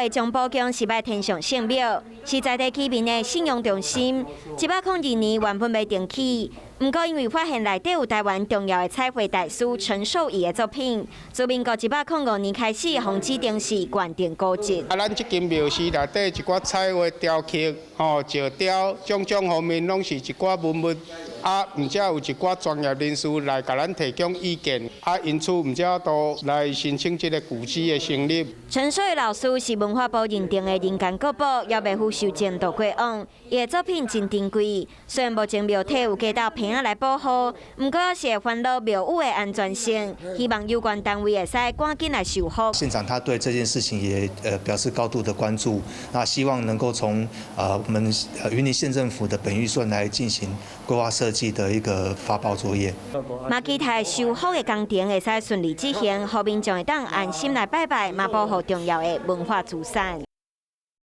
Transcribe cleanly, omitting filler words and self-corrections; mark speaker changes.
Speaker 1: 的張保宮是拜天上聖廟，是在地居民的信仰中心。102年原本欲重起，毋過因為發現內底有台灣重要的彩繪大師陳壽儀的作品，自民國105年開始，予指定是縣定古蹟。
Speaker 2: 啊，咱這間廟是內底一寡彩畫雕刻、吼石雕，種種方面攏是一寡文物。啊，毋才有一寡專業人士來共咱提供意見，啊，因此毋才都來申請這個舊址的成立。
Speaker 1: 陳壽儀老師是文化部認定的人間國寶，猶未腐朽程度過往。伊的作品真珍貴，雖然目前廟體有加搭棚仔來保護，毋過是會煩惱廟宇的安全性，希望有關單位會使趕緊來修復。
Speaker 3: 縣長他對這件事情也表示高度的關注，那希望能夠從我們雲林縣政府的本預算來進行規劃設計的一個發包作業。
Speaker 1: 嘛期待修復的工程會使順利執行，予民眾會當安心來拜拜，嘛保護重要的文化資產。